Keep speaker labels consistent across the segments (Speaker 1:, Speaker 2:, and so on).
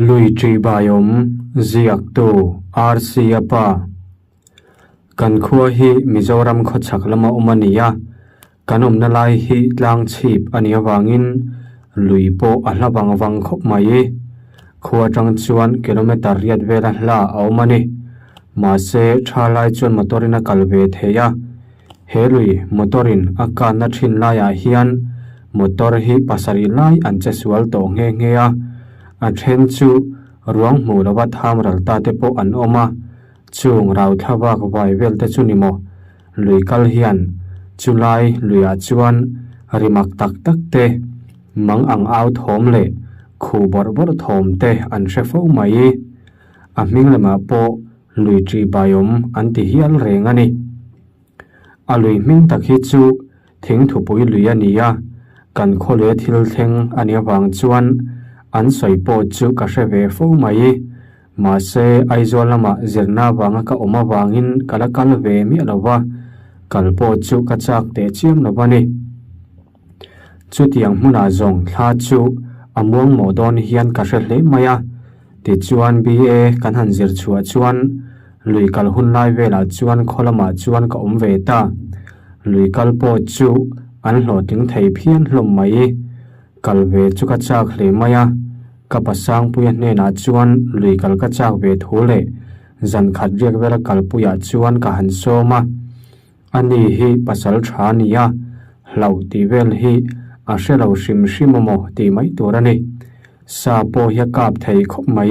Speaker 1: Lui ṭihbaiawm ziaktu RC-a pa. Kan khua hi Mizoram khawchhak lama awm a ni a, kan awmna lai hi tlang chhip a nih avangin lui pawh a hla vang vang khawp mai. Khua atang chuan kilometre riat vela hla a awm a ni. Mahse, tha lai chuan motor in a kal ve thei a. He lui motor in a kanna thin laiah hian motor hi pasarih lai an che sual tawh nghe nghe a. A then chu ruang hmuh lova tham ral ta te pawh an awm a. Chung rau thlavak vai vel te chu ni maw? Lui kal hian chulai luiah chuan rimak tak tak te, mang ang au thawm leh khuh bawrh bawrh thawm te an hre fo mai. A hming lamah pawh lui ṭih baiawm an ti hial reng a ni. A lui hming tak hi chu thingthupui lui a ni a, kan khawle thil thleng a nih avang chuan an sawi pawh chu ka hre ve fo mai. Mahse, Aizawl lamah zirna avanga ka awm avangin ka la kal ve miah lo va, kal pawh chu ka chak teh chiam lo a ni. Chutiang hmunah zawng thla chu a muang mawh dawn hian ka hre hle mai a. Tichuan BA kan han zir chhuah chuan lui kal hun lai velah chuan khaw lamah chuan ka awm ve ta. Lui kal pawh chu an hlawhtling thei phian hlawm mai. Kal ve chu ka chak hle mai a, ka pasangpuia hnenah chuan lui kal ka chak ve thu leh zan khat riak vela kalpuiah chuan ka han sawm a. Ani hi pasal tha a ni a, hlauh tih vel hi a hre lo hrim hrim amaw tih mai tur a ni. Sa pawh hi a kap thei khawp mai.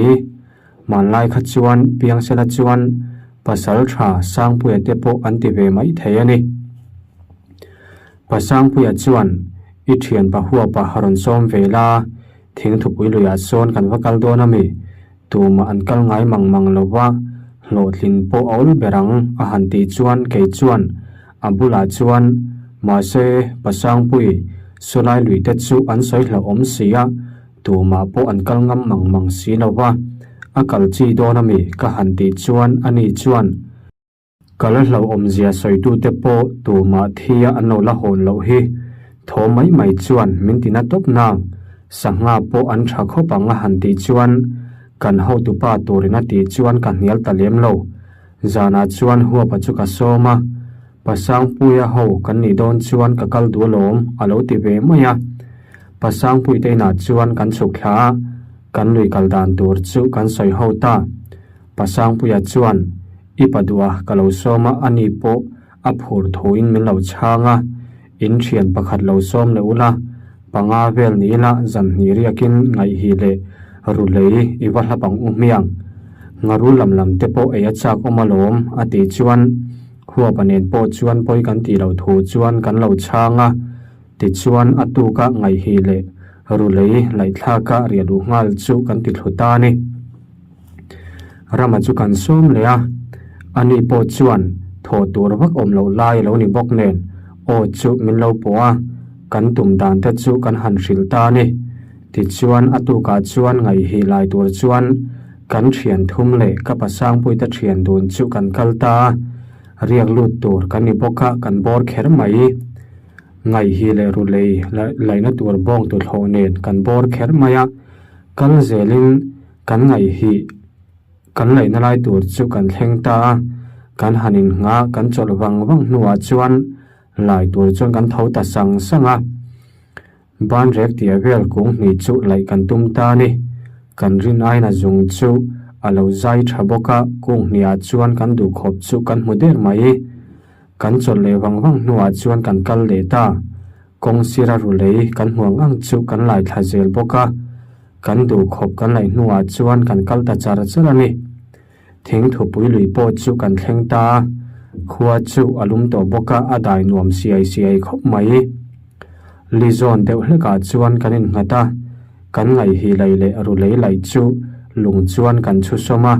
Speaker 1: Hmanlai kha chuan Piangsela chuan pasal tha Sangpuia te pawh an ti ve mai thei a ni. Pasangpuia chuan I thian pahuapa rawn sawm ve la, thingthupui luiah sawn kan va kal dawn a mi? Tumah an kal ngai mang mang lo va, hlawhtlin pawh a awl ber ang a han tih chuan kei chuan a bulah chuan mahse Pasangpui sawlai lui te chu an sawi hlauhawm si a, tumah pawh an kal ngam mang mang si lo va, a kal chi dawn a mi? ka han tih chuan ani chuan. Ka la hlauhawmzia sawitute pawh tumah thia an lo la hawn loh hi. Thaw mai mai chuan min ti na tawp nang, sangha pawh an tha khawp ang a han tih chuan kan hotupa turin a tih chuan ka hnial ta lem lo. Zanah chuan huapa chu ka sawm a, Pasangpuia ho kan nih dawn chuan ka kal duh alawm a lo ti ve mai a. Pasangpuite inah chuan kan chhuk thla a, kan lui kal dan tur chu kan sawi ho ta. Pasangpuia chuan, I pa duh a, ka lo sawm a, ani pawh a phur thuin min lo chhang a, in thian pakhat lo sawm leh ula, panga vel ni ila zan hnih riakin ngaihhi leh rulei i va hlap ang u hmiang. Ngaru lam lam te pawh ei a chak awm alawm, a tih chuan Huapa nen pawh chuan pawi kan tih loh thu chuan kan lo chhang a, tichuan a tuka ngaihhi leh rulei laihthlaka riah luh nghal chu kan ti thlu ta a ni. Rama chu kan sawm leh a, ani pawh chuan thawh tur vak awm loh lai a lo ni bawk nen aw chu min lo pawh a, kan tum dan te chu kan han hrilh ta a ni. Tichuan a tukah chuan ngaihhi lai tur chuan kan thian thum leh ka pasangpuite thian dun chu kan kal ta a, riak lut tur kan ni bawk a kan bawr kher mai. Ngaihhi leh rulei laihna tur bawng tuthlawh nen kan bawr kher mai a, kal zelin Kan ngaih hi kan laihna lai tur chu kan thleng ta a, kan han inngah kan chawlh vang vang hnuah chuan lai tur chuan kan tho ta sang sang a. Ban rek tia vel kung hnih chu laih kan tum ta a ni. Kan rin aina zung chu a lo zai tha bawk a, kung hniah chuan kan duhkhawp chu kan hmu der mai. Kan chawlh leh vang vang hnuah chuan kan kal leh ta. Kawng sira rulei kan hmuang ang chu kan lai thla zel bawk a, kan duh khawp kan laih hnuah chuan kan kal ta char char a ni. Thing thupui lui pawh chu kan thleng ta a, khua chu a lum tawh bawk a, a dai nuam siai siai khawp mai. Li zawn deuh hlekah chuan kan innghat a, kan ngaihhi laih leh rulei laih chu lung chuan kan chhu sawm a,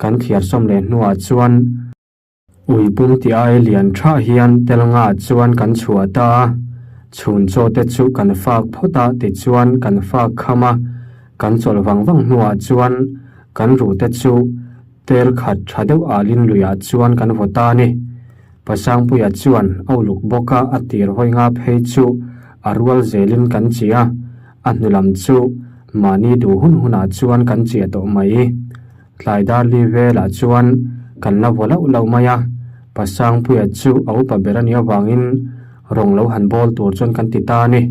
Speaker 1: kan thiar sawm leh hnuah chuan, Ui pum ti ai lian tha hian tel nga chuan kan chhuah ta a, chhun chaw te chu kan fak phawt a tichuan kan fak kham a, kan chawlh vang vang hnuah chuan kan ruh te chu tel khat tha deuh alin luiah chuan kan vaw ta a ni. Pasangpuia chuan a uluk bawk a, a tir hawi nga phei chu a rual zelin kan chi a, a hnu lam chu. Mahni duh hun hunah chuan kan chiah tawh mai. Tlai dar li velah chuan kan la vaw lauh lauh mai a, Pasangpuia chu a upa ber a nih avangin rawng lo han bawl tur chuan kan ti ta a ni.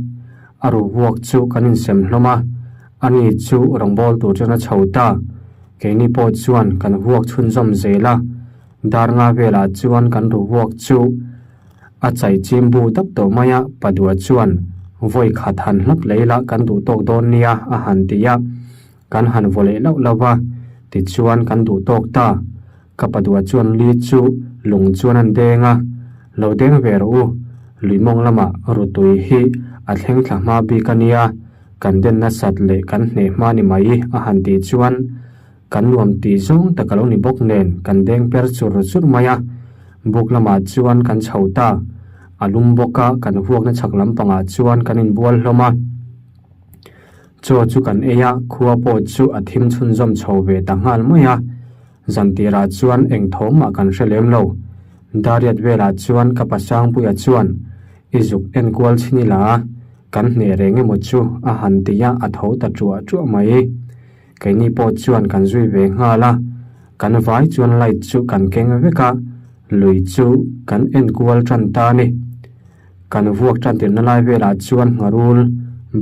Speaker 1: A ru vuak chu kan insem hlawm a, ani chu rawng bawl tur chuan a chho ta. Keini pawh chuan kan vuak chhunzawm zel a, dar nga velah chuan kan ru vuak chu a chai chim bu dap tawh mai a, Padua chuan vawi khat han hlap lei la kan duh tawk dawn nia a han ti a. Kan han vaw leh lauh lauh va, tichuan kan duh tawk ta. Ka padua chuan li chu lung chuan an deng a, Lo deng ve rawh u, lui mawng lamah rutui hi a thleng thla hma bik a nia, kan den nasat leh kan hneh hma ni mai a han tih chuan kan nuam tih zawng tak a lo ni bawk nen kan deng per chur chur mai a. Buk lamah chuan kan chho ta, a lum bawk a kan vuakna chhak lampangah chuan kan inbual hlawm a. Chaw chu kan ei a, khua pawh chu a thim chhunzawm chho ve ta nghal mai a. Zan tirah chuan eng thawm mah kan hre lem lo. Dariat velah chuan ka pasangpuia chuan, I zuk en kual chhin ila a, kan hneh reng emaw chu a han ti a, a tho ta ṭuah ṭuah mai. Keini pawh chuan kan zui ve nghal a, kan vai chuan light chu kan keng vek a, lui chu kan en kual ṭan ta a ni. Kan vuak tan tirna lai velah chuan ngharul,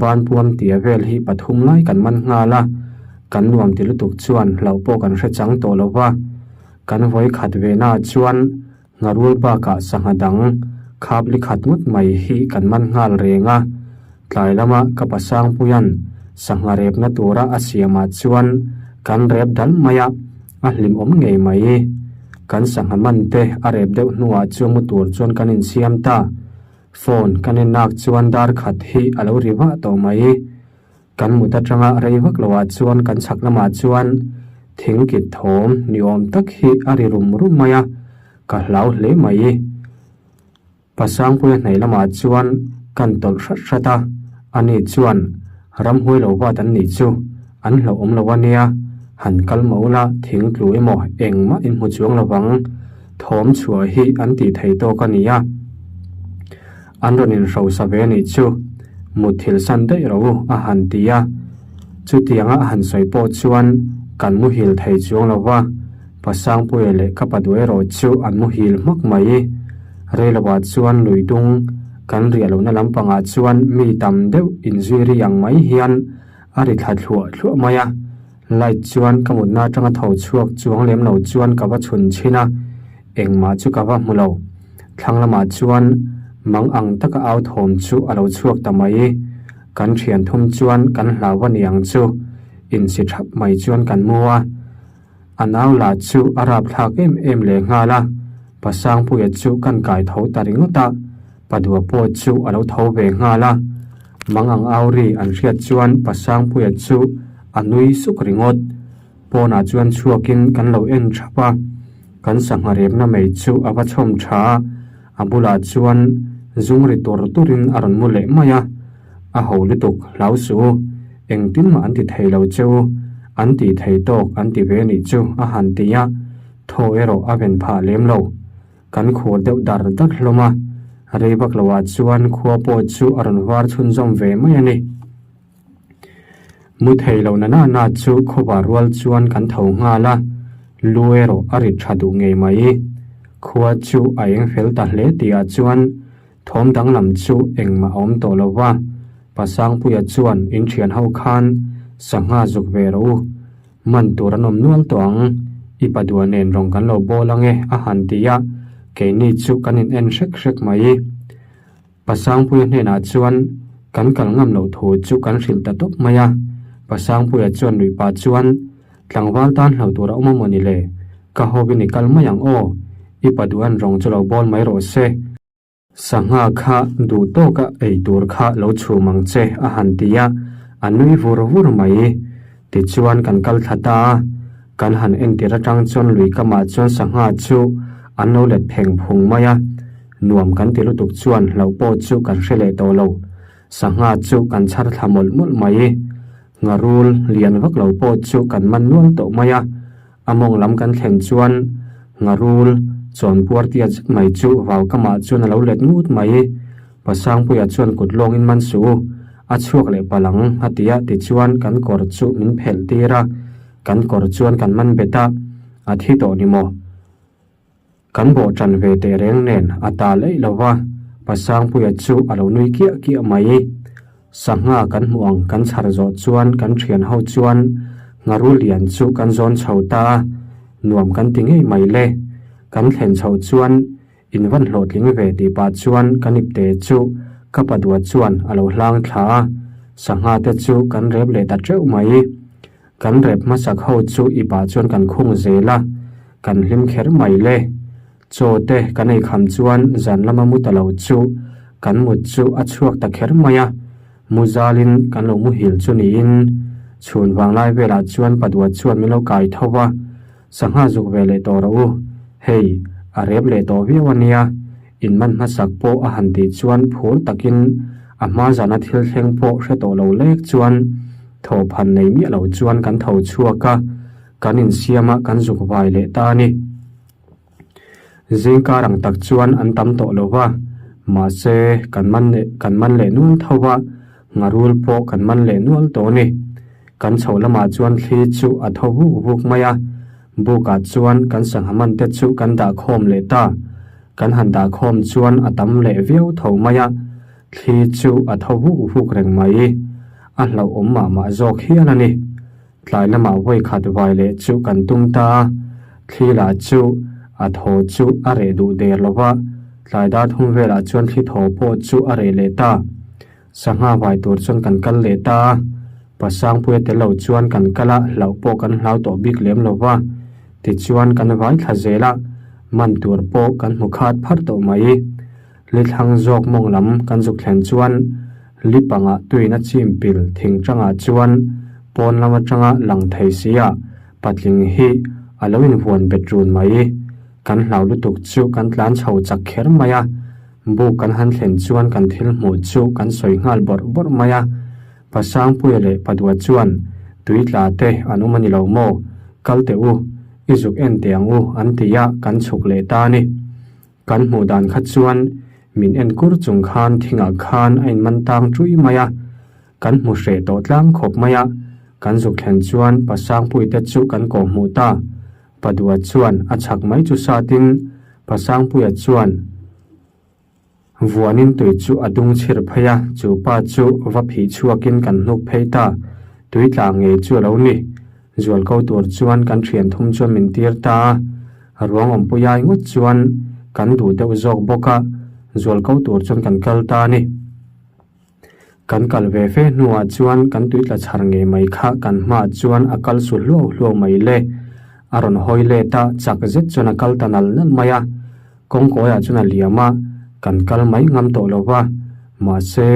Speaker 1: banpuam tia vel hi pathum lai kan man nghal a, kan nuam ti lutuk chuan hlauh pawh kan hre chang tawh lo va. Kan vawi khat ve naah chuan ngharul bakah sangha dang khap li khat ngawt mai hi kan man nghal reng a. Tlai lama ka pasangpuia'n sangha repna tura a siamah chuan kan rep dal mai a, A hlimawm ngei mai. Kan sangha man te a rep deuh hnuah chu mu tur chuan kan insiam ta. Phone kan en nak chuan dar khat hi a lo ri vah tawh mai. Kan mut atanga rei vak loah chuan kan chhak lamah chuan thing kit thawm ni awm tak hi a ri rum rum mai a, ka hlau hle mai. Pasangpuia hnaih lamah chuan kan tawlh hrat hrat a, ani chuan ramhuai lo vat an nih chu an hlauhawm lo a nia, han kal mah ula thing tlu emaw engmah in hmu chuang lo vang, thawm chhuah hi an tih thei tawk a ni a, an rawn inhrosa ve a nih chu, mutthilh san daih rawh u a han ti a, chutianga a han sawi pawh chuan kan muhil thei chuang lo va. Pasangpuia leh ka pa duh erawh chu an muhil hmak mai. Reiloah chuan lui dung kan riah lohna lampangah chuan mi tam deuh inzui ri ang mai hian a ri thla thluah thluah mai a. Light chuan ka mutna atanga tho chhuak chuang lem lo chuan ka va chhun chhin a, engmah chu ka va hmu lo. Thlang lamah chuan mang ang taka au thawm chu a lo chhuak ta mai. Kan thian thum chuan kan hlau a ni ang chu, insi thap mai chuan kan mu a. A nau lah chu a rapthlak em em leh nghal a, Pasangpuia chu kan kai tho ta ringawt a, Padua pawh chu a lo tho ve nghal a. Mang ang au ri an hriat chuan Pasangpuia chu a nui suk ringawt. Pawnah chuan chhuakin kan lo en thap a, kan sangha repna mai chu a va chhawm tha a, a bulah chuan zung ri tur turin a rawn mu leh mai a. A ho lutuk, hlau suh u, engtin mah an ti thei lo che u, an tih thei tawk an ti ve nih chu a han ti a, thaw erawh a ven phah lem lo. Kan khur deuh dar dar hlawm a, rei vak loah chuan khua pawh chu a rawn var chhunzawm ve mai a ni. Mu thei lo na na na chu khawvar rual chuan kan tho nghal a, lu erawh a rit tha duh ngei mai. Khua chu a eng fel ta hle tihah chuan Thawm danglam chu engmah a awm tawh lo va, Pasangpuia chuan in thian ho khan sangha zuk ve rawh u, man tur an awm nual tawh ang, i padua nen rawng kan lo bawl ang e a han ti a, keini chu kan in en hrek hrek mai. Pasangpuia hnenah chuan kan kal ngam loh thu chu kan hrilh ta tawp mai a, Pasangpuia chuan nuih pah chuan tlangval tan hlo tur a awm a maw ni le, ka hawin i kal mai ang aw, i paduan rawng chu lo bawl mai rawh se. Sangha kha duh tawka ei tur kha lo chhum ang che a han ti a, a nui vur vur mai. Tichuan kan kal thla ta a, kan han entir atang chuan lui kamah chuan sangha chu an lo let pheng phung mai a, nuam kan ti lutuk chuan hlauh pawh chu kan hre leh tawh lo. Sangha chu kan chhar thla mawlh mawlh mai. Ngharul lian vak lo pawh chu kan man nual tawh mai a, A mawng lam kan thlen chuan Ngharul chawnpuar tia zet mai chu vau kamah chuan a lo let ngut mai. Pasangpuia chuan kut lawngin man suh u. A chhuak leh palh ang, a ti a, tichuan kan kawr chu min phelh tir a, kan kawr chuan kan man bet a, a thi tawh ni maw? Kan bawh ṭan ve teh reng nen a tal eih lo va, Pasangpuia chu a lo nui kiah kiah mai. Sangha kan hmuh ang kan chhar zawh chuan kan ṭhian ho chuan ngharu lian chu kan zawn chho ta a, nuam kan ti ngei mai le. Kan thlen chhoh chuan In van hlawhtling ve tih pah chuan ka nipte chu ka padua chuan a lo hlang thla a, sangha te chu kan rep leh ta teuh mai. Kan rep hmasak ho chu i pah chuan kan khung zel a, kan hlim kher mai le. Chaw te kan ei kham chuan zan lama mu ta lo chu kan mut chu a chhuak ta kher mai a, mu zalin kan lo muhil chu niin chhun vanglai velah chuan padua chuan min lo kai tho va. Sangha zuk ve leh tawh rawh u, hei a rep leh tawh viau a nia, in man hmasak pawh a han tih chuan phur takin a hma zana thil thleng pawh hre tawh lo lek chuan thawhphan nei miah lo chuan kan tho chhuak a, kan insiam a kan zuk vai leh ta a ni. Zingkar ang tak chuan an tam tawh lo va, mahse kan man leh kan man leh nual tho va, ngharul pawh kan man leh nual tawh a ni. Kan chho lamah chuan thli chu a tho vuk vuk mai a, bukah chuan kan sangha man te chu kan dah khawm leh ta. Kan han dah khawm chuan a tam leh viau tho mai a, thli chu a tho vuk vuk reng mai. A hlauhawm mah mah zawk hial a ni. Tlai lamah vawi khat vai leh chu kan tum ta a, thli lah chu a thaw chu a reh duh der lo va, tlai dar thum velah chuan thli thaw pawh chu a reh leh ta. Sangha vai tur chuan kan kal leh ta a, Pasangpuia tel lo chuan kan kal a, hlauh pawh kan hlau tawh bik lem lo va, tichuan kan vai thla zel a, man tur pawh kan hmu khat pharh tawh mai. Lithlang zawk mawng lam kan zuk thlen chuan li pangah tuin a chim pil thing tangah chuan pawn lam atanga lang thei si a patling hi a lo invuan bet run mai. Kan hlau lutuk chu kan tlan chho chak kher mai a, buk kan han thlen chuan kan thil hmuh chu kan sawi nghal bawrh bawrh mai a. Pasangpuia leh Padua chuan tui tla te an awm a ni lo maw? Kal teh u, i zuk en teh ang u an ti a, kan chhuk leh ta a ni. Kan hmuh dan kha chuan min en kur chung khan thingah khan a inman tang ṭui mai a, kan hmu hreh tawh tlang khawp mai a, kan zuk thlen chuan Pasangpuite chu kan kawh hmuh ta. Padua chuan a chhak mai chu satin Pasangpuia chuan vuanin tui chu a dung chhir phei a, chu pa chu va phih chhuakin kan hnuk phei ta, tui tla ngei chu a lo ni. Zual ko tur chuan kan thian thum chuan min tir ta a, a ruang awmpui ai ngawt chuan kan duh deuh zawk bawk a, zual ko tur chuan kan kal ta a ni. Kan kal ve fe hnuah chuan kan tui tla chhar ngei mai kha kan hmaah chuan a kal su hluau hluau mai le. A rawn hawi let a, chak zet chuan a kal ta nal nal mai a. Kawngkawiah chuan a liam a, kan kal mai ngam tawh lo va, mahse,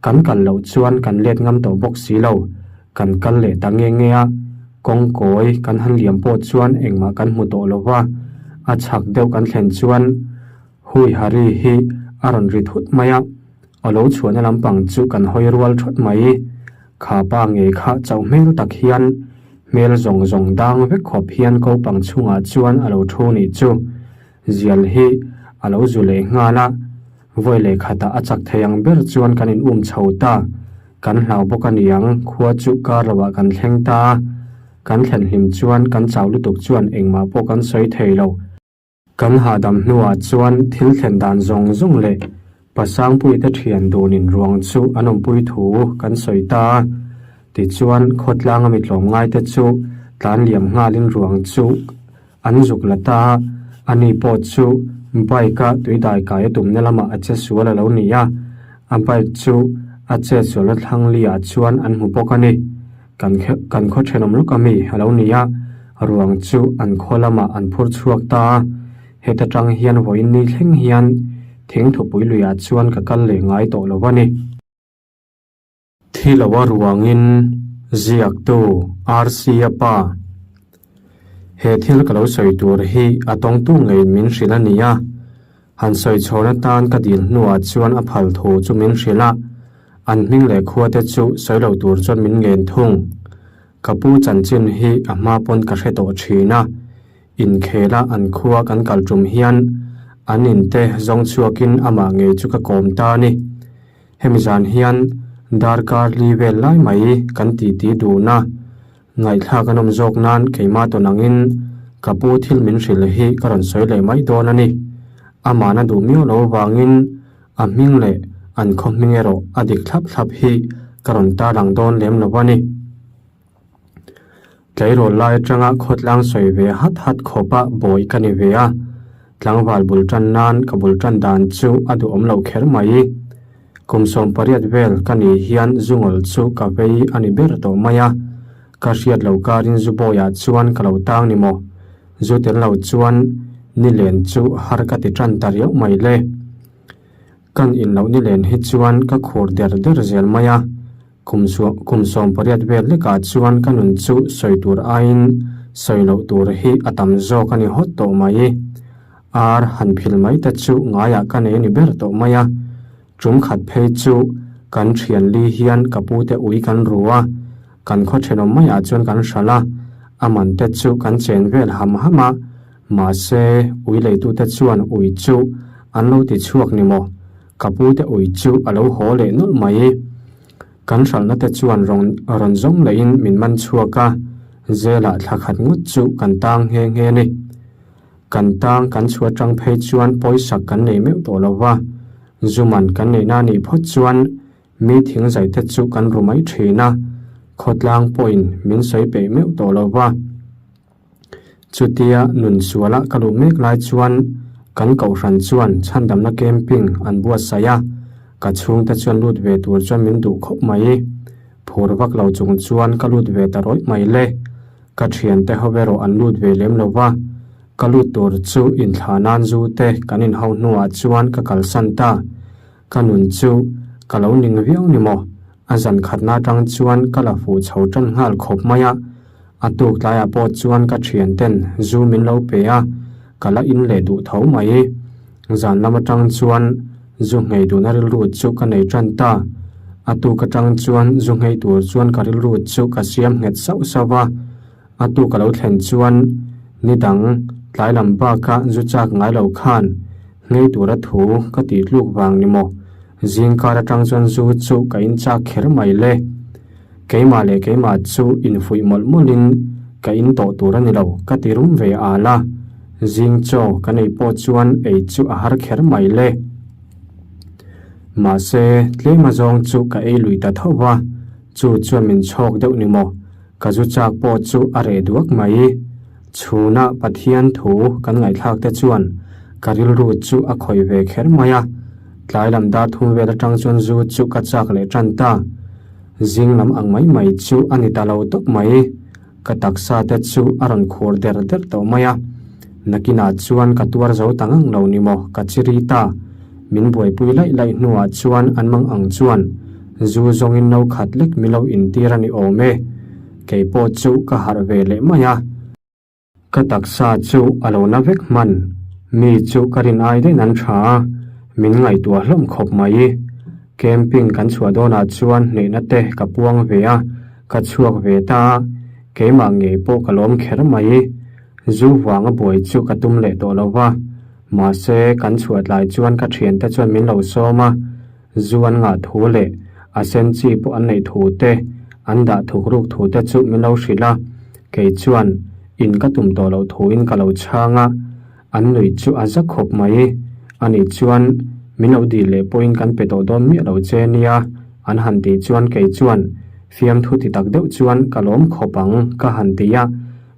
Speaker 1: kan kal loh chuan kan let ngam tawh bawk si lo. Kan kal leh ta nge nge a, kawngkawi kan han liam pawh chuan engmah kan hmu tawh lo va, a chhak deuh kan thlen chuan Hui Hari hi a rawn ri thut mai a, a lo chhuahna lampang chu kan hawi rual thawt mai. Kha pa ngei kha chauh hmel tak hian hmel zawng zawng dang vek khawp hian kopang chhungah chuan a lo thu nih chu zial hi a lo zu leh nghal a, vawi leh khatah a chak thei ang ber chuan kan in um chho ta, kan hlau bawk a niang khua chu kar lohah kan thleng ta a, kan thlen hlim chuan kan chau lutuk chuan engmah pawh kan sawi thei lo. Kan hahdam hnuah chuan thil thlen dan zawng zawng leh Pasangpuite thian dunin ruang chu an awmpui thu kan sawi ta a. Tichuan, khawtlang a mi tlawmngaite chu tlan liam nghalin ruang chu an zuk la ta a. Ani pawh chu bike-a tuidai kai a tumna lamah a che sual a lo ni a. A bike chu a chet sualna thlang liah chuan an hmu bawk a ni. Kan kan khaw thenawm lawk ami a lo ni a, ruang chu an khaw lamah an phur chhuak ta a, heta tang hian vawiin ni thleng hian thing thupui luiah chuan ka kal leh ngai tawh lo a ni. Thi loa ruangin ziaktu RC-a pa, He thil ka lo sawi tur hi a tawngtu ngeiin min hrilh a ni a, Han sawi chhawn atan ka dil hnuah chuan a phal thu chu min hrilh a, an hming leh khua te chu sawi lo tur chuan min ngen thung. Ka pu chanchin hi a hma pawn ka hre tawh thin a, inkhela an khua kan kal tum hian an in te zawng chhuakin amah ngei chu ka kawm ta a ni. Hemi zan hian. Darkar li vel lai mai kan titi dun a, ngaihthlak a nawm zawk nan keimah tawn angin ka pu thil min hrilh hi ka rawn sawi leh mai dawn a ni. Amahna duh miau lo vangin a hming leh an khaw hming erawh a dik thlap thlap hi ka rawn tarlang dawn lem lo a ni. Tleirawl lai atanga khawtlang sawi ve hat hat khawpa bawi ka ni ve a, tlangval bul tan nan ka bul tan dan chu a duhawm loh kher mai. Kum 18 vel ka nih hian zungawl chu ka vei a ni ber tawh mai a, ka hriat lo karin zu bawiah chuan ka lo tang ni maw? Zu tel lo chuan nilen chu har ka ti tan ta riauh mai le. Kan in loh nilen hi chuan ka khur der der zel mai a, Kum kum 18 vel lekah chuan ka nun chu sawi tur aiin sawi loh tur hi a tam zawk a ni hawt tawh mai. Ar han phil mai te chu ngaiah ka nei a ni ber tawh mai a. Tum khat phei chu kan thian li hian ka pu te ui kan ru a, kan khaw thenawm maiah chuan kan hralh a, a man te chu kan chen vel ham ham a, mahse ui leitute chuan ui chu an lo ti chhuak ni maw? Ka pu te ui chu a lo haw leh nawlh mai. Kan hralhna te chuan rawn rawn zawng lehin min man chhuak a, zelah thla khat ngawt chu kan tang nghe nghe a ni. Kan tang kan chhuah tang phei chuan pawisak kan nei meuh tawh lo va, zu man kan neihna a nih phawt chuan mi thing zai te chu kan ru mai thin a, khawtlang pawhin min sawi peih meuh tawh lo va. Chutia nun suala ka luh mek lai chuan kan kohhran chuan chhandamna camping an buatsaih a, ka chhungte chuan lut ve tur chuan min duh khawp mai. Phur vak lo chung chuan ka lut ve ta rawih mai le. Ka thiante ho erawh an lut ve lem lo va, ka lut tur chu inthlah nan zu te kan inhau hnuah chuan ka kalsan ta. Ka nun chu ka lo ning viau ni maw? A zan khatna atang chuan ka la fuh chho tan nghal khawp mai a. A tuk tlaiah pawh chuan ka thian ten zu min lo pe a, ka la in leh duh tho mai. Zan lam atang chuan zu nghei duhna rilru chu ka nei tan ta. A tuk atang chuan zu nghei tur chuan ka rilru chu ka siam nghet sauh sauh va. A tuk a lo thlen chuan ni dang tlai lam baka zu chak ngai lo khan nghei tura thu ka tih tluk vang ni maw? Zingkar atang chuan zu chu ka in chak kher mai le. Keimah leh keimah chu infuih mawlh mawlhin ka in tawh tur a ni lo ka ti rum ve al a, zing chaw ka neih pawh chuan ei chu a har kher mai le. Mahse, tlem azawng chu ka ei lui ta tho va, chu chuan min chhawk deuh ni maw, ka zu chak pawh chu a reh duak mai. Chhuna Pathian thu kan ngaihthlak te chuan ka rilru chu a khawih ve kher mai a, tlai lam dar thum vel atang chuan zu chu ka chak leh tan ta. Zing lam ang mai mai chu a ni ta lo tawp mai. Ka taksa te chu a rawn khur der der tawh mai a. Nakinah chuan ka tuar zo ta ngang lo ni maw ka chiri ta. Min buaipui laih laih hnuah chuan an mang ang chuan zu zawngin no khat lek mi lo intir a ni awm e. Kei pawh chu ka harh ve leh mai a. Ka taksa chu a lo na vek hman. Mi chu ka rin ai daih nan tha a, min ngaihtuah hlawm khawp mai. Camping kan chhuah dawnah chuan hnehna te ka puang ve a, ka chhuak ve ta a, keimah ngei pawh ka lawm kher mai. Zu vanga buai chu ka tum leh tawh lo va, mahse kan chhuah tlai chuan ka thiante chuan min lo sawm a, Zu an ngah thu leh a sen chi pawh an neih thu te, an dah thuk ruk thu te chu min lo hrilh a, kei chuan in ka tum tawh loh thuin ka lo chhang a, an nuih chu a za khawp mai. Ani chuan min lo dil leh pawhin kan pe tawh dawn miah lo che nia an han tih chuan kei chuan fiamthu ti tak deuh chuan ka lawm khawp ang ka han ti a,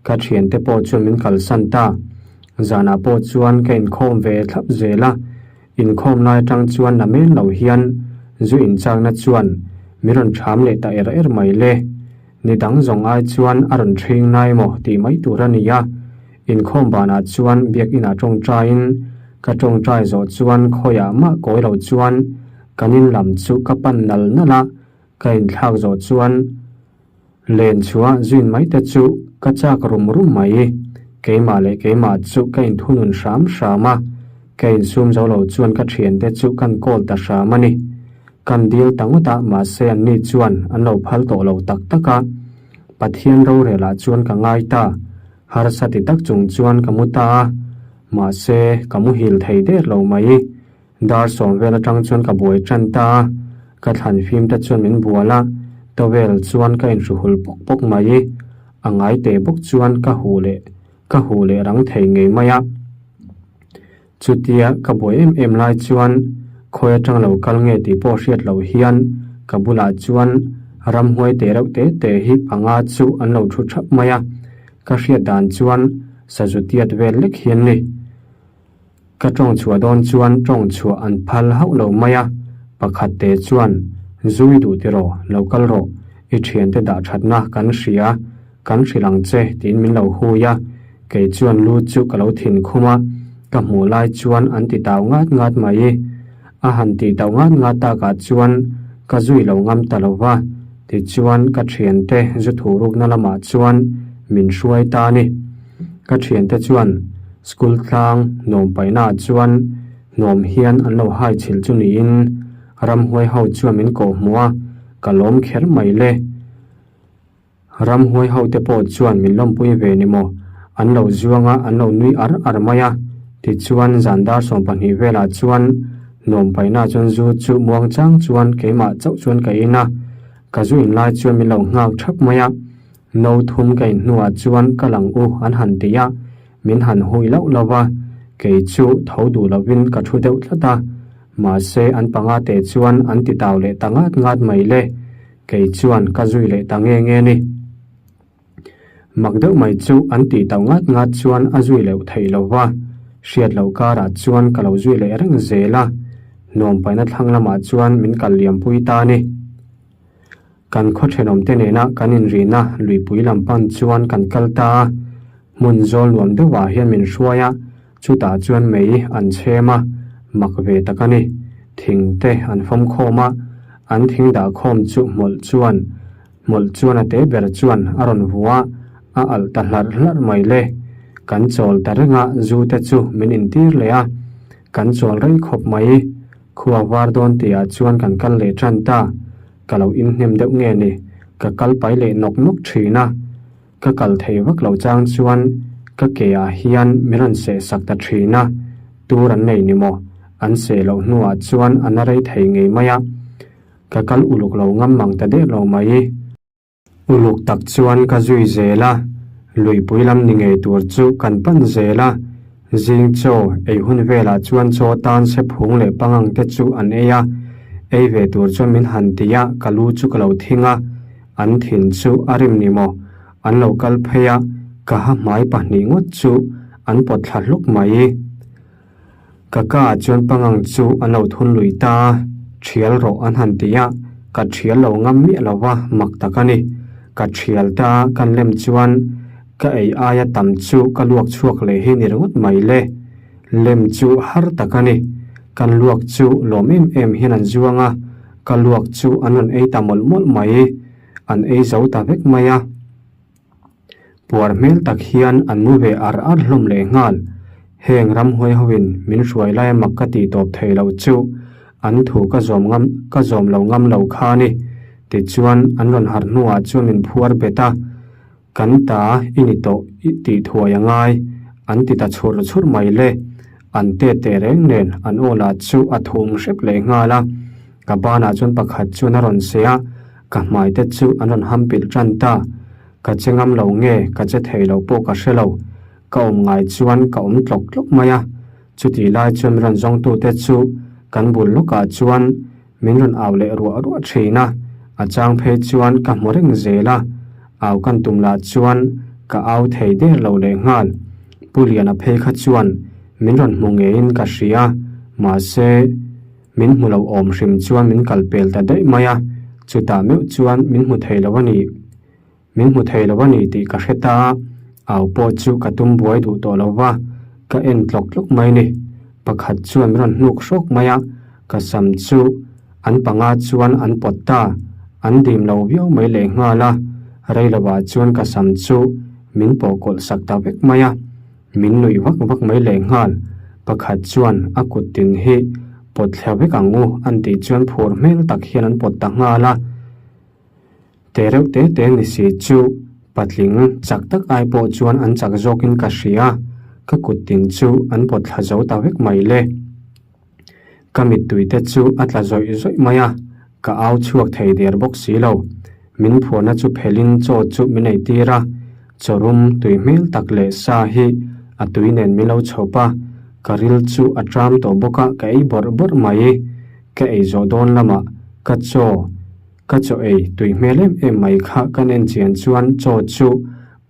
Speaker 1: ka thiante pawh chuan min kalsan ta. Zanah pawh chuan ka inkhawm ve thlap zel a. Inkhawm lai atang chuan na men lo hian zu inchakna chuan min rawn ṭham leh ta er er mai le. Ni dang zawng ai chuan a rawn ṭhing nai maw tih mai tur a ni a. Inkhawm banah chuan biakinah ṭawngṭaiin ka ṭawngṭai zawh chuan khawiah mah kawi lo chuan kan in lam chu ka pan nal nal a, ka inthlak zawh chuan Len chhuah zuin mai te chu ka chak rum rum mai. Keimah leh keimah chu ka inthunun hram hram a, ka insum zo lo chuan ka thiante chu kan call ta hram a ni. Kan dil ta ngawt a, mahse anni chuan an lo phal tawh lo tak tak a. Pathian rorelah chuan ka ngai ta, harsa ti tak chung chuan ka mu ta a, mahse ka muhil thei der lo mai. Dar sawm vel atang chuan ka buai tan ta a. Ka thlan fim te chuan min bual a, towel chuan ka inhru hul pawk pawk mai. A ngai teh bawk chuan ka huh leh ka huh leh rang thei ngei mai a. Chutia ka buai em em lai chuan khawi atang lo kal nge tih pawh hriat loh hian ka bulah chuan ramhuai teh reuh te te hi panga chu an lo thu thap mai a, ka hriat dan chuan sazu tiat vel lek hian ni. Ka tawng chhuah dawn chuan tawng chhuah an phal hauh lo mai a, pakhat te chuan Zui duh tiraw, lo kal rawh, i thiante dah thatna kan hria, kan hrilh ang che tiin min lo hui a, kei chuan lu chu ka lo thin khum a, ka hmuh lai chuan an ti tau ngat ngat mai. A han tih tauh ngat ngat takah chuan ka zui lo ngam ta lo va, tichuan ka thiante zu thu rukna lamah chuan min hruai ta a ni. Ka thiante chuan school tlang nuam paihnaah chuan nuam hian an lo hai chhilh chu niin ramhuai ho chuan min kawh hmuh a, ka lawm kher mai le. Ramhuai ho te pawh chuan min lawmpui ve ni maw? An lo zuang a, an lo nui ar ar mai a. Tichuan, zan dar 12 velah chuan nuam paihna chuan zu chu muang chang chuan keimah chauh chuan ka in a. Ka zu in lai chuan min lo nghak thap mai a. No thum ka in hnuah chuan ka lang u an han ti a, min han hui lauh lauh a. Kei chu tho duh lovin ka thu deuh tlat a. Mahse, an panga te chuan an ti tau leh ta ngat ngat mai le. Kei chuan ka zui leh ta nge nge ni. Mak deuh mai chu an tih tauh ngat ngat chuan a zui leuh theih lo va, hriat loh karah chuan ka lo zui leh reng zel a, nuam paihna thlang lamah chuan min kal liam pui ta a ni. Kan khaw thenawmte nena kan inrihna luipui lam pan chuan kan kal ta a, hmun zawl nuam deuhah hian min hruai a, Chutah chuan mei an chhem a, mak ve tak a ni. Thing te an fawm khawm a, an thing dah khawm chu hmawlh chuan hmawlh chuan a te ber chuan a rawn vua a, a alh ta hlarh hlarh mai le. Kan chawl ta reng a, zu te chu min intir leh a, kan chawl rei khawp mai. Khua var dawn tihah chuan kan kal leh tan ta, ka lo inhnem deuh nge ni, ka kal pai leh nawk nawk thin a. Ka kal thei vak lo chang chuan ka ke ah hian min rawn seh sak ta thin a, tur an nei ni maw? An seh loh hnuah chuan a na rei thei ngei mai a, ka kal uluk lo ngam mang ta der lo mai. Uluk tak chuan ka zui zel a, luipui lam ni ngei tur chu kan pan zel a, zing chaw ei hun velah chuan chaw tan se phung leh pangang te chu an ei a, ei ve tur chuan min han ti a, ka lu chu ka lo thing a. An thin chu a rim ni maw? An lo kal phei a, ka ha hmai pahnih ngawt chu an pawt thla hluk mai. Ka ka ah chuan pangang chu an lo thun lui ta a, thial rawh an han ti a, ka thial lo ngam miah lo va, mak tak a ni. Ka thial ta a, kan lem chuan ka ei aia tam chu ka luak chhuak leh hi ni ringawt mai le. Lem chu har tak a ni. Kan luak chu lawm em em hian an zuang a, Ka luak chu an rawn ei ta mawlh mawlh mai, an ei zo ta vek mai a. Puar hmel tak hian an mu ve ar ar hlawm leh nghal. Heng ramhuai hoin min hruai laia mak ka tih tawp thei loh chu an thu ka zawm ngam ka zawm lo ngam lo kha a ni. Tichuan an rawn harh hnuah chuan min phuar bet a. Kan ta i ni tawh i tih thuai a ngai, an ti ta chhur chhur mai le. An te teh reng nen an aw lah chu a thum hrep leh nghal a. Ka banah chuan pakhat chuan a rawn seh a, ka hmai te chu an rawn ham pilh tan ta. Ka che ngam lo nge ka che thei lo pawh ka hre lo. Ka awm ngai chuan ka awm tlawk tlawk mai a. Chutih lai chuan min rawn zawngtute chu kan bul lawkah chuan Min rawn au leh ruah ruah thin a, a chang phei chuan ka hmu reng zel a, au kan tum lah chuan ka au thei der lo leh nghal. Pu Liana phei kha chuan min rawn hmu ngeiin ka hria, mahse min hmu lo awm hrim chuan min kal pel ta daih mai a, chutah meuh chuan min hmu thei lo a nih. Min hmu thei lo a ni tih ka hre ta a, au pawh chu ka tum buai duh tawh lo va, ka en tlawk tlawk mai ni. Pakhat chuan min rawn hnuk hrawk mai a, ka sam chu an panga chuan an pawt ta, an dim lo viau mai lehnghal a, rei lovah chuan ka sam chu min pawh kawlh sak ta vek mai a, min nuih vak vak mai lehnghal. Pakhat chuan a kut tin hi pawt thla vek ang u an tih chuan phur hmel tak hian an pawt ta nghal a. Te reuh te te ni si chu patling chak tak ai pawh chuan an chak zawkin ka hria, ka kut tin chu an pawt thla zo ta vek mai le. Ka mittui te chu a tla zawih zawih mai a, Ka au chhuak thei der bawk si lo. Min phuahna chu phelhin chaw chu min eitir a, chaw rum tui hmel tak leh sa hi a tui nen min lo chhawp a, ka ril chu a ṭam tawh bawk a, ka ei bawrh bawrh mai. Ka ei zawh dawn lamah ka chaw ka chaw ei tui hmel em em mai kha kan en chian chuan chaw chu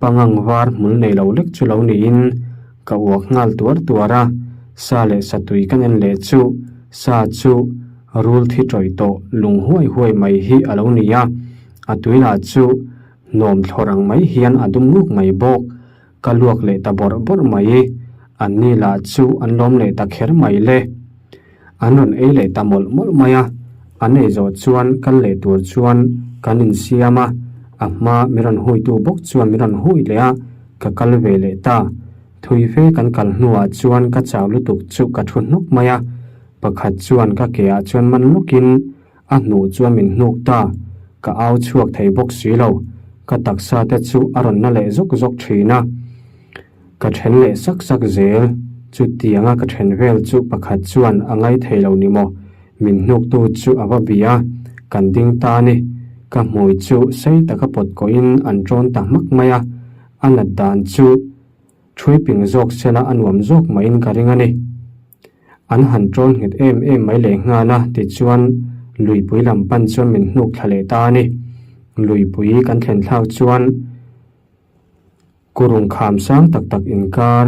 Speaker 1: pangang var hmul nei lo lek chu lo niin ka uak nghal tuar tuar a, sa leh sa tui kan en leh chu sa chu rul thi tawih tawh lung huai huai mai hi a lo ni a, a tui lah chu hnawm thlawr ang mai hian a dum nguk mai bawk. Ka luak leh ta bawrh bawrh mai, an ni lah chu an lawm leh ta kher mai le. An rawn ei leh ta mawlh mawlh mai a, an ei zawh chuan kal leh tur chuan kan insiam a, a hma min rawn huitu bawk chuan min rawn hui leh a, ka kal ve leh ta. Thui fe kan kal hnuah chuan ka chau lutuk chu ka thu hnuk mai a, pakhat chuan ka ke ah chuan man lawkin A hnuh chuan min hnuk ta, ka au chhuak thei bawk si lo. Ka taksa te chu a rawn na leh zawk zawk thin a, ka then leh sak sak zel. Chutianga ka then vel chu pakhat chuan a ngai thei lo ni maw? Min hnuktu chu a va bia a, kan ding ta ni. Ka hmui chu sei taka pawt kawhin an ṭawn ta hmak mai a, a nat dan chu ṭhui ping zawk sela a nuam zawk mahin ka ring a ni. An han ṭawn nghet em em mai leh nghal a, tichuan luipui lam pan chuan min hnuk thla leh ta a ni. Luipui kan thlen thlak chuan kurung kham sang tak tak inkar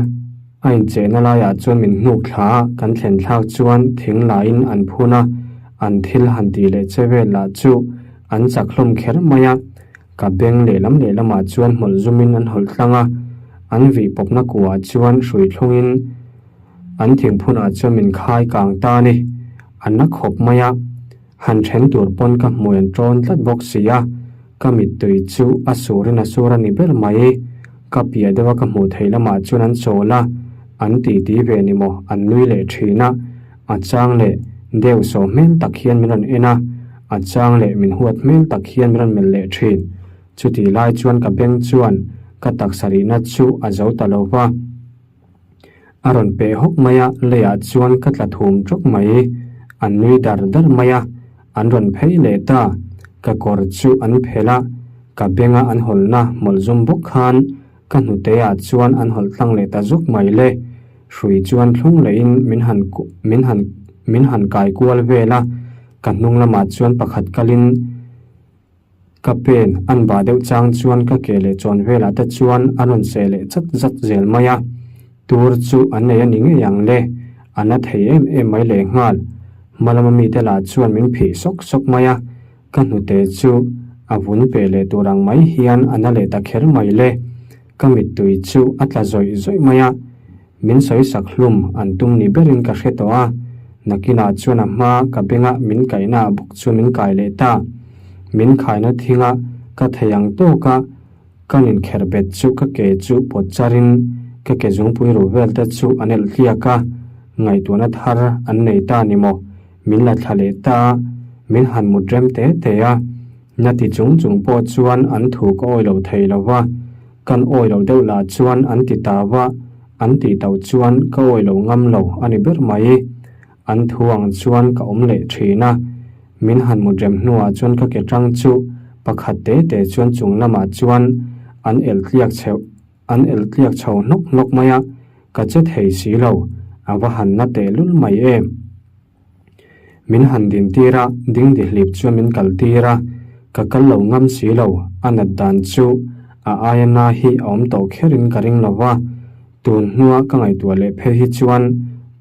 Speaker 1: a inchehna laiah chuan min hnuk thla a, kan thlen thlak chuan thing lahin an phun a, an thil han tih leh che vel lah chu an chak hlawm kher mai a. Ka beng lehlam lehlamah chuan hmawlh zumin an hawlh tlang a, an vih pawpna kuah chuan hrui thlungin An thingphunah chuan min khai kang ta a ni. A na khawp mai a, han then tur pawn ka hmui an tawn tlat bawk si a, ka mittui chu a surin a sur a ni ber mai. Ka piah deuha ka hmuh theih lamah chuan an chawl a, an titi ve ni maw, an nui leh thin a, a chang leh deuh sawh hmel tak hian min rawn en a, a chang leh min huat hmel tak hian min rawn melh leh thin. Chutih lai chuan ka beng chuan ka taksa rihna chu a zo ta lo va. A rawn peh hawk mai a, leiah chuan ka tla thum tawk mai. An nui dar dar mai a, an rawn phei leh ta. Ka kawr chu an phelh a, ka benga an hawlhna hmawlh zum bawk khan ka hnute ah chuan an hawlh tlang leh ta zuk mai le. Hrui chuan thlung lehin min han min han min han kai kual vel a, ka hnung lamah chuan pakhat kalin, Ka pen an bah deuh chang chuan ka ke leh chawn velah te chuan a rawn seh leh chat zat zel mai a, tur chu an nei a ni ngei ang le, a na thei em em mai leh nghal. Hma lama mite lah chuan min phih sawk sawk mai a, ka hnute chu a vun peh leh tur ang mai hian a na leh ta kher mai le. Ka mittui chu a tla zawih zawih mai a, Min sawisak hlum an tum ni berin ka hre tawh a, nakinah chuan a hma ka bengah min kaihna bawk chu min kai leh ta. Min khaina thinga ka thei ang tawka kan inkherh bet chu ka ke chu pawt charin ka ke zungpui ruh vel te chu an elh hliak a, ngaihtuahna thar an nei ta ni maw? Min la thla leh ta a, min han mut rem te te a. Na ti chung chung pawh chuan an thu ka awi lo thei lo va. Kan awi lo deuh lah chuan an ti ta va, an tih tauh chuan ka awi lo ngam lo a ni ber mai. An thu ang chuan ka awm leh thin a, min han mut rem hnuah chuan ka ke tang chu pakhat te te chuan chung lamah chuan an el tliak chheuh an el tliak chho hnawk hnawk mai a, ka che thei si lo, a va han na tehlul mai em. Min han din tir a, ding dihlip chuan min kal tir a, ka kal lo ngam si lo, a nat dan chu a aia na hi a awm tawh kherin ka ring lo va, tun hnua ka ngaihtuah leh phei hi chuan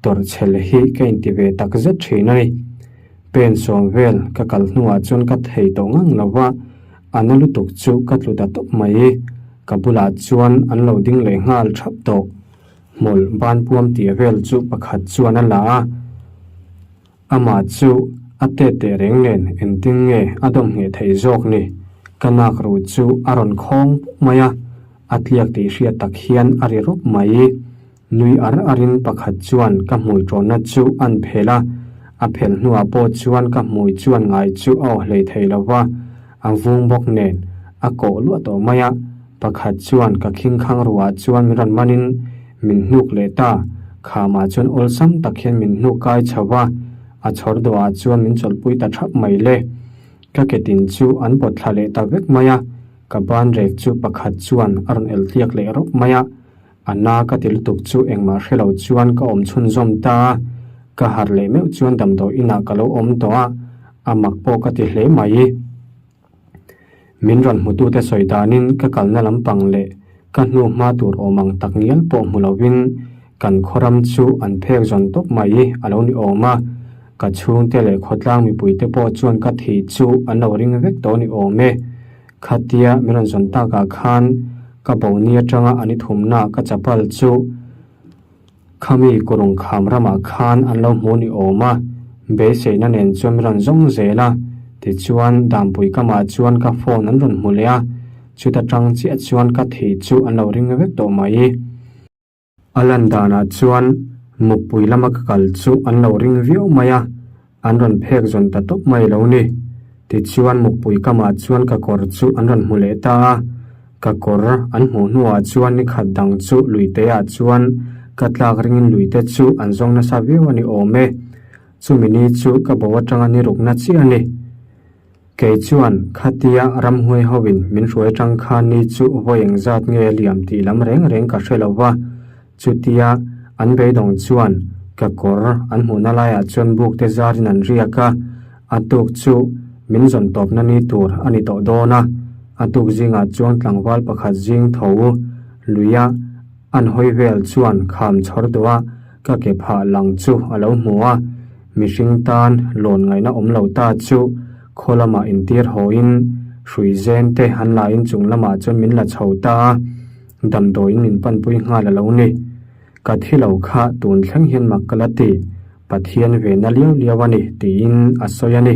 Speaker 1: tawrh chhel hi ka inti ve tak zet thin a ni. Pen sawm vel ka kal hnuah chuan ka thei tawh ngang lo va, a na lutuk chu ka tlu ta tawp mai, ka bulah chuan an lo ding leh nghal thap tawh. Hmawlh banpuam tih vel chu pakhat chuan a la a, amah chu a tet teh reng nen engtin nge a dawm ngheh theih zawk ni? Ka nak ruh chu a rawn khawng puk mai a, a tliak tih hriat tak hian a ri rawp mai. Nui ar arin pakhat chuan ka hmui tawnna chu an phelh a, a phelh hnuah pawh chuan ka hmui chuan ngai chu a aw hlei thei lo va, a vung bawk nen a kawh luah tawh mai a. Pakhat chuan ka khingkhang ruah chuan min rawn manin min hnuk leh ta, khamah chuan awlsam tak hian min hnuk kai chho va, a chhawr dawhah chuan min chawlhpui ta thap mai le. Ka ketin chu an pawt thla leh ta vek mai a, ka ban rek chu pakhat chuan a rawn el tliak leh rawp mai a. A na ka ti lutuk chu engmah hre lo chuan ka awm chhunzawm ta a, ka harh leh meuh chuan damdawi inah ka lo awm tawh a, a mak pawh ka ti hle mai. Min rawn hmutute sawi danin ka kalna lampang leh ka hnu hma tur awm ang tak ngial pawh hmu lovin kan khawram chu an phek zawn tawp mai a lo ni awm a, ka chhungte leh khawtlang mipuite pawh chuan ka thih chu an lo ring vek tawh ni awm e. Khatia min rawn zawn takah khan ka bo ni atanga an i thumna ka chapal chu Khami kurung kham ramah khan an lo hmu ni awm a, beiseina nen chuan min rawn zawng zel a, tichuan Dampui kamah chuan ka phone an rawn hmu leh a, chuta tang chiah chuan ka thih chu an lo ring vek tawh mai. A lan danah chuan mukpui lama ka kal chu an lo ring viau mai a, An rawn phek zawn ta tawp mai lo ni. Tichuan mukpui kamah chuan ka kawr chu an rawn hmu leh ta a. Ka kawr an hmuh hnuah chuan ni khat dang chu luiteah chuan ka tlak ringin luite chu an zawng nasa viau a ni awm e. Chumi ni chu ka bo atanga ni rukna chiah a ni. Kei chuan khatia ramhuai hoin min hruai atang khan ni chu vawi engzat nge liam tih lam reng reng ka hre lo va, chutia an beidawng chuan ka kawr an hmuhna laiah chuan buk te zarin an riak a, a tuk chu min zawn tawpna ni tur a ni tawh dawn a, a tuk zingah chuan tlangval pakhat zing tho luia an hawi vel chuan kham chhawr duh a, Ka ke phah lang chu a lo hmu a, mihring tan lawn ngaihna awm lo ta chu khaw lamah intir hawiin hrui zen te an lain chung lamah chuan min la chho ta a, damdawiin min panpui nghal a lo ni. Ka thi lo kha tun thleng hian mak ka la ti, Pathian ve na liau liau a ni tiin a sawi a ni.